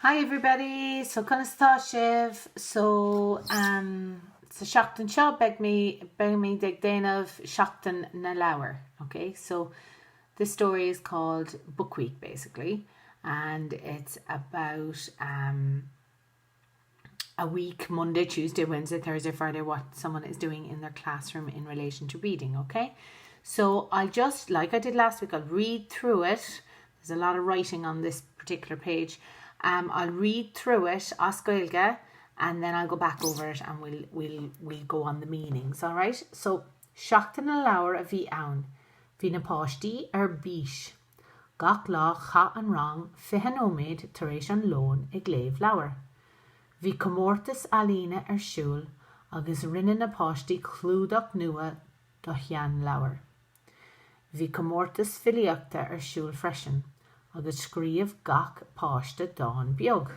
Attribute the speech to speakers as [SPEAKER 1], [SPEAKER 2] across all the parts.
[SPEAKER 1] Hi everybody! So conas atá sibh? So um, sa seachtain seo beidh mé beimid ag déanamh Seachtain na Leabhar. Okay, so this story is called Book Week basically and it's about um, a week, Monday, Tuesday, Wednesday, Thursday, Friday, what someone is doing in their classroom in relation to reading, okay? So I'll just, like I did last week, I'll read through it. There's a lot of writing on this particular page. Um, I'll read through it, as Gaeilge, and then I'll go back over it and we'll, we'll, we'll go on the meanings, all right? So, Seachtain na Leabhar a bhí ann. Bhí na páistí ar bís. Gach lá chaith an rang 20 nóiméad tar éis an lóin ag léamh leabhar. Bhí comórtas ealaíne ar siúl agus rinne na páistí clúdach nua do sheanleabhar. Bhí comórtas filíochta ar siúl freisin agus scríobh gach páiste dán beag.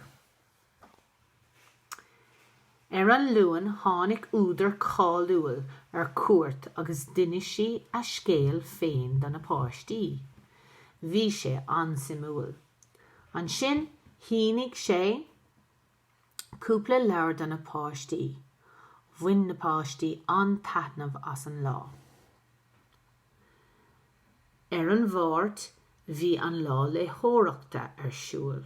[SPEAKER 1] Ar an Luan tháinig údar cáiliúil ar cuairt agus d'inis sí a scéal féin do na páistí. Bhí sé an-suimiúil. Ansin shínigh sé cúpla leabhar do na páistí. Bhain na páistí an-taitneamh as an lá. Ar an Mháirt bhí an lá léitheoireachta ar siúl.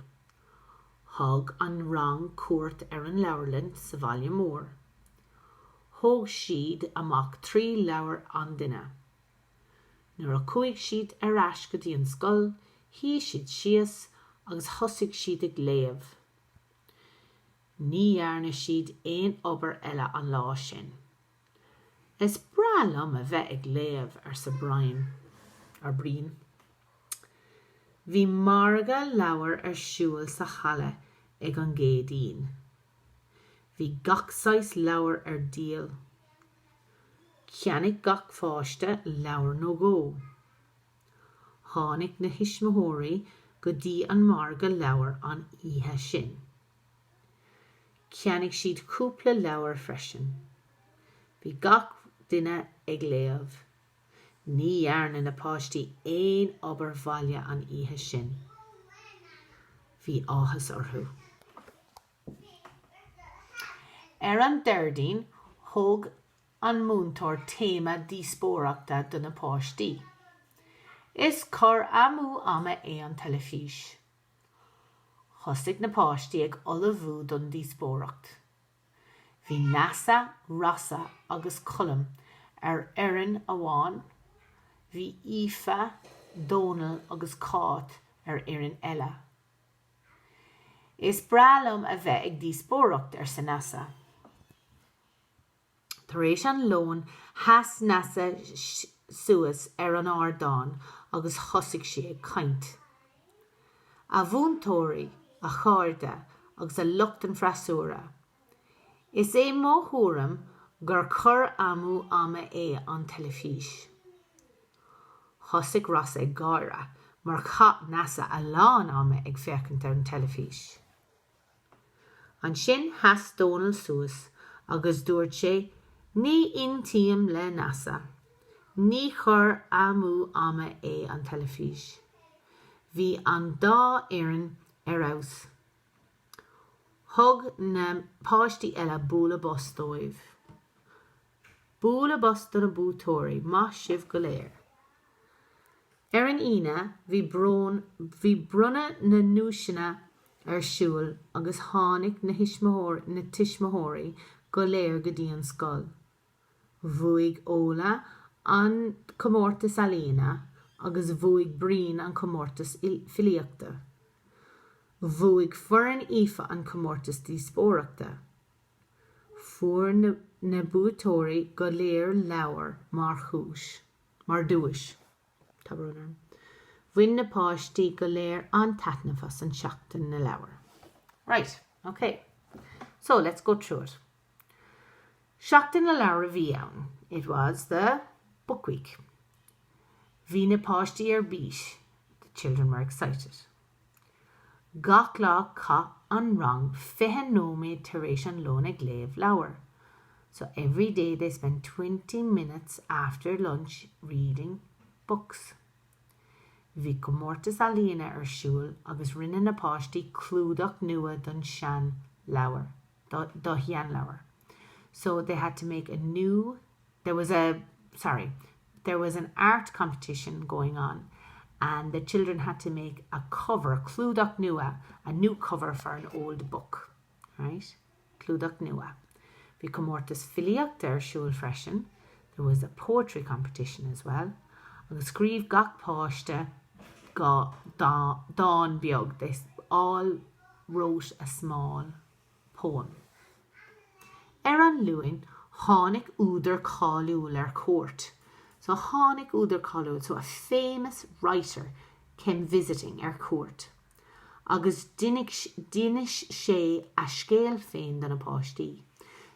[SPEAKER 1] Thug an rang cuairt ar an leabharlann sa bhaile mór. Thóg siad amach 3 leabhar an duine. Nuair a chuaigh siad ar ais go dtí an scoil, shuigh siad síos agus thosaigh siad ag léamh. Ní dhearna siad aon obair eile an lá sin. Is breá liom a bheith ag léamh, arsa Brian, or Brian. Bhí margadh leabhar ar siúl sa halla ag an gCéadaoin. Bhí gach saghas leabhar ar díol. Cheannaigh gach pháiste leabhar nó dhó. Tháinig na thuismitheoirí go dtí an margadh leabhar an oíche sin. Cheannaigh siad cúpla leabhar freisin. Bhí gach duine ag léamh. Ní dhearna na páistí aon obair bhaile an oíche sin. Bhí áthas orthu. Ar an Déardaoin, thóg an múinteoir téama díospóireachta do na páistí. Is cur amú ama é an teilifís. Thosaigh na páistí ag ullmhú don díospóireacht. Bhí Neasa, Rossa agus Colm ar fhoireann amháin, bhí Aoife, Dónal agus Cáit ar fhoireann eile. Is breá liom a bheith ag díospóireacht, arsa Neasa. Tar éis an lóin, sheas Neasa suas ar an ardán agus thosaigh sí ag caint. A mhúinteoirí, a chairde agus a lucht an freasúra. Is é mo thuairim gur cur amú ama é an teilifís. Thosaigh Rossa ag gáire mar chaith Neasa a lán ama ag féachaint ar an teilifís. Ansin sheas Dónal suas agus dúirt sé Ní aontaím le Neasa. Ní cur amú ama é an teilifís. Bhí an dá fhoireann ar fheabhas. Thug na páistí eile bualadh bos dóibh. Bualadh bos do na buaiteoirí, maith sibh go léir! Ar an Aoine, bhí brón, bhí bronnadh na nduaiseanna ar siúl agus tháinig na thuismitheoirí, na tuismitheoirí go léir go dtí an scoil. Bhuaigh Ola an comórtas ealaíne agus bhuaigh Brian an comórtas filíochta. Bhuaigh foireann Aoife an comórtas díospóireachta. Fuair na na buaiteoirí go léir leabhair mar chúis. mar duais. Tá brón orm. Bhain na páistí go léir an-taitneamh as an Seachtain na Leabhar. Right, ok. So, let's go through it. Seachtain na Leabhar a bhí ann. It was the book week. Bhí na páistí ar bís. The children were excited. Gach lá chaith an rang 20 nóiméad tar éis an lóin ag léamh leabhar. So every day they spent 20 minutes after lunch reading books. Bhí comórtas ealaíne ar siúl agus rinne na páistí clúdach nua don seanleabhar, do sheanleabhar. So they had to make a new, there was a, sorry, there was an art competition going on and the children had to make a cover, clúdach nua, a new cover for an old book. Right? Clúdach nua. Bhí comórtas filíochta ar siúl freisin, there was a poetry competition as well, agus scríobh gach páiste dán beag, they all wrote a small poem. Ar an Luan, tháinig údar cáiliúil ar cuairt. So tháinig údar cáiliúil, so a famous writer came visiting ar cuairt. Agus d'inis sé a scéal féin do na páistí.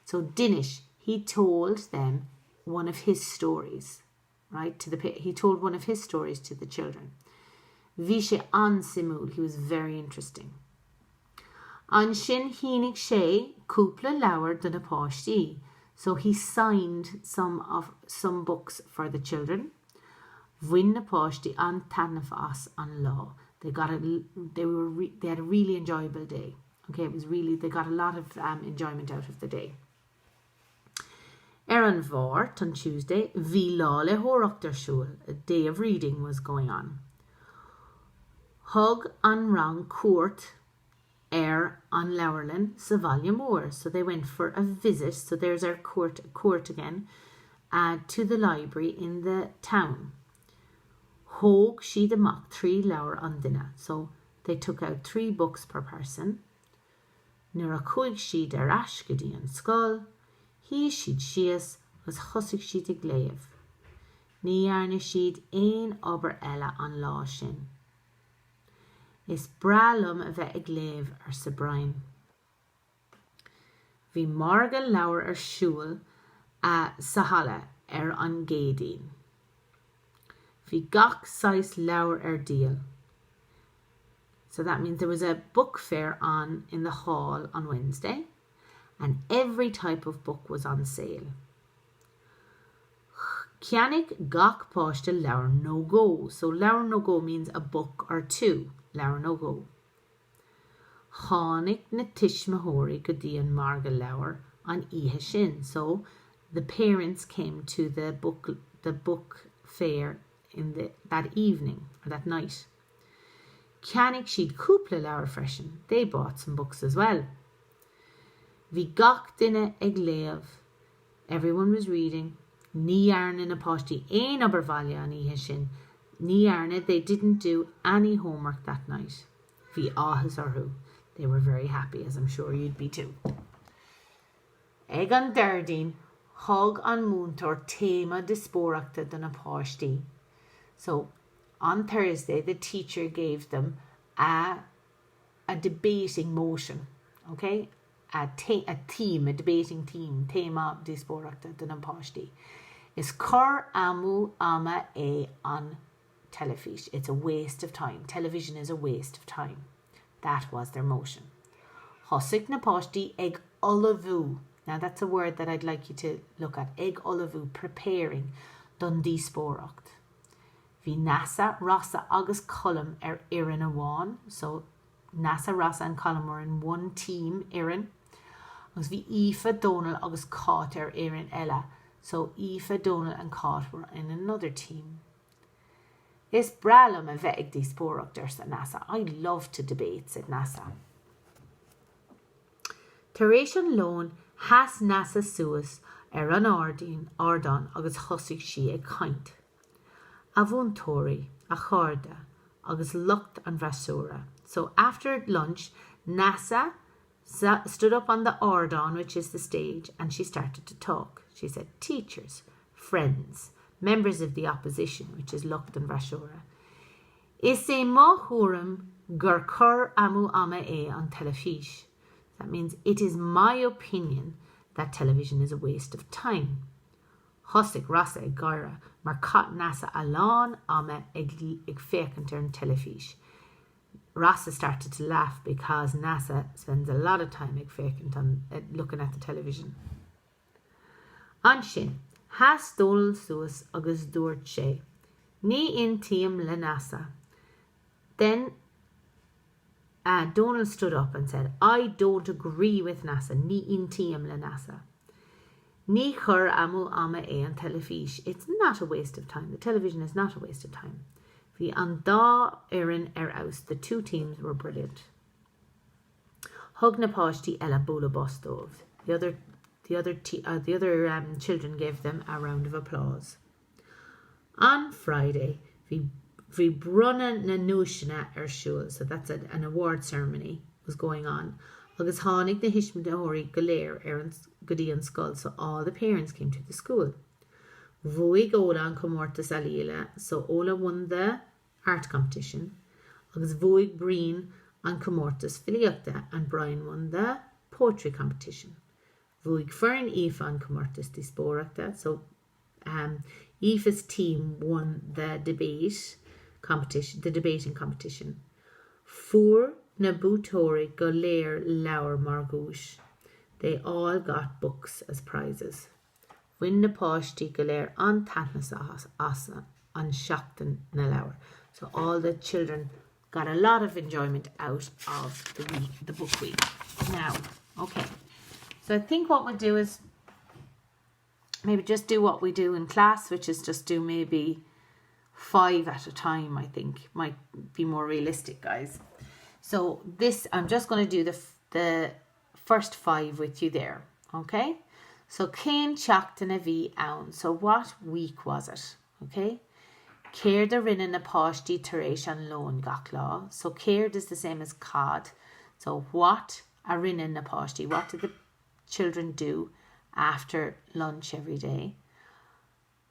[SPEAKER 1] So d'inis, he told them one of his stories, right, to the, he told one of his stories to the children. Bhí sé an-suimiúil, he was very interesting. Ansin shínigh sé cúpla leabhar do na páistí, so he signed some of, some books for the children. Bhain na páistí an-taitneamh as an lá. They got a, they were, they had a really enjoyable day. Okay, it was really, they got a lot of um, enjoyment out of the day. Ar an Mháirt, on Tuesday, bhí lá léitheoireachta ar siúl, a day of reading was going on. Thug an rang cuairt ar an leabharlann sa bhaile mór, so they went for a visit, so there's our cuairt, cuairt again, uh, to the library in the town. Thóg siad amach trí leabhar an duine, so they took out 3 books per person. Nuair a chuaigh siad ar ais go dtí an scoil, shuigh siad síos agus thosaigh siad ag léamh. Ní dhearna siad aon obair eile an lá sin. Is breá liom a bheith ag léamh, arsa Brian. Bhí margadh leabhar ar siúl sa halla ar an gCéadaoin. Bhí gach saghas leabhar ar díol. So that means there was a book fair on in the hall on Wednesday and every type of book was on sale. Cheannaigh gach páiste leabhar nó dhó. So leabhar nó dhó means a book or two, leabhar nó dhó. Tháinig na tuismitheoirí go dtí an margadh leabhar an oíche sin, so the parents came to the book the book fair in the that evening or that night. Cheannaigh siad cúpla leabhar freisin, they bought some books as well. Bhí gach duine ag léamh, everyone was reading. Ní dhearna na páistí aon obair bhaile an oíche sin, ní dhearna, they didn't do any homework that night. Bhí áthas orthu, they were very happy, as I'm sure you'd be too. Ag an Déardaoin, thug an múinteoir téama díospóireachta do na páistí. So, on Thursday, the teacher gave them a a debating motion, okay? A, a theme, a debating theme, téama díospóireachta do na páistí. Is cur amú ama é an teilifís. It's a waste of time. Television is a waste of time. That was their motion. Thosaigh na páistí ag ullmhú. Now that's a word that I'd like you to look at. Ag ullmhú, preparing, don díospóireacht. Bhí Neasa, Rossa agus Colm ar fhoireann amháin, so Neasa, Rossa and Colm were in one team, fhoireann, agus bhí Aoife, Dónal agus Cáit ar fhoireann eile, so Aoife, Dónal and Cáit were in another team. Is breá liom a bheith ag díospóireacht, arsa Neasa. I love to debate, said Neasa. Tar éis an lóin, sheas Neasa suas ar an ardán agus thosaigh sí ag caint. A mhúinteoirí, a chairde, agus lucht an fhreasúra. So after lunch, Neasa stood up on the ardán, which is the stage, and she started to talk. She said, Teachers, friends, members of the opposition, which is lucht an fhreasúra. Is é mo thuairim gur cur amú ama é an teilifís. That means it is my opinion that television is a waste of time. Thosaigh Rossa ag gáire mar chaith Neasa a lán ama ag féachaint ar an teilifís. Rossa started to laugh because Neasa spends a lot of time ag féachaint on looking at the television. Ansin, sheas Dónal suas agus dúirt sé, Ní aontaím le Neasa. Then uh, Donal stood up and said, I don't agree with Neasa, ní aontaím le Neasa. Ní cur amú ama é an teilifís, it's not a waste of time, the television is not a waste of time. Bhí an dá fhoireann ar fheabhas, the two teams were brilliant. Thug na páistí eile bualadh bos dóibh, the other, the other, uh, the other um, children gave them a round of applause. On Friday, bhí bhí bronnadh na nduaiseanna ar siúl, so that's a, an award ceremony was going on, agus tháinig na tuismitheoirí go léir ar an, go dtí an scoil, so all the parents came to the school. Bhuaigh Ola an comórtas ealaíne, so Ola won the art competition, agus bhuaigh Brian an comórtas filíochta, and Brian won the poetry competition. Bhuaigh foireann Aoife an comórtas díospóireachta, so um, Aoife's team won the debate competition, the debating competition. Fuair na buaiteoirí go léir leabhair mar dhuais. They all got books as prizes. Bhain na páistí go léir an-taitneamh as an Seachtain na Leabhar. So all the children got a lot of enjoyment out of the week, the book week. Now, okay. So I think what we'll do is maybe just do what we do in class, which is just do maybe five at a time, I think might be more realistic, guys. So this, I'm just going to do the, the first five with you there, okay? So cén tseachtain a bhí ann. So what week was it? Okay? Céard a rinne na páistí tar éis an lóin gach lá. So céard is the same as cad. So what a rinne na páistí? What did the children do after lunch every day?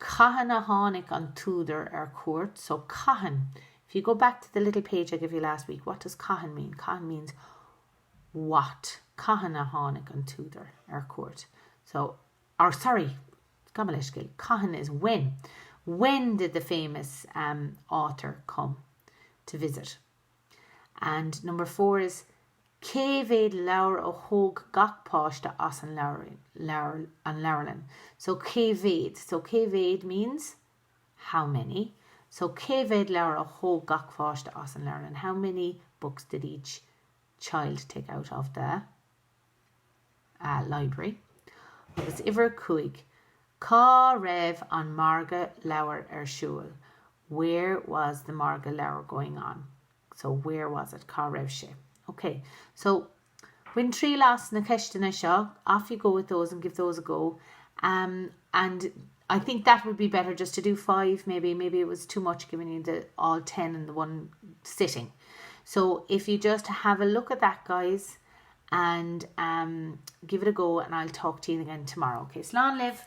[SPEAKER 1] Cathain a tháinig an t-údar ar cuairt? So cathain. If you go back to the little page I gave you last week, what does cathain mean? Cathain means what? Cathain a tháinig an t-údar ar cuairt? So, or sorry, gabh mo leithscéal. Cathain is when. When did the famous um, author come to visit? And number four is Cé mhéad leabhar a thóg gach páiste as an leabharlann? So cé mhéad? So cé mhéad means how many. So cé mhéad leabhar a thóg gach páiste as an leabharlann? How many books did each child take out of the uh, library? Agus uimhir 5, Cá raibh an margadh leabhar ar siúl? Where was the margadh leabhar going on? So where was it? Cá raibh sé? Ok, so bain triail as na ceisteanna seo, off you go with those and give those a go. Um, and I think that would be better just to do five maybe. Maybe it was too much giving you the all ten in the one sitting. So if you just have a look at that guys and um, give it a go and I'll talk to you again tomorrow. Okay, slán libh.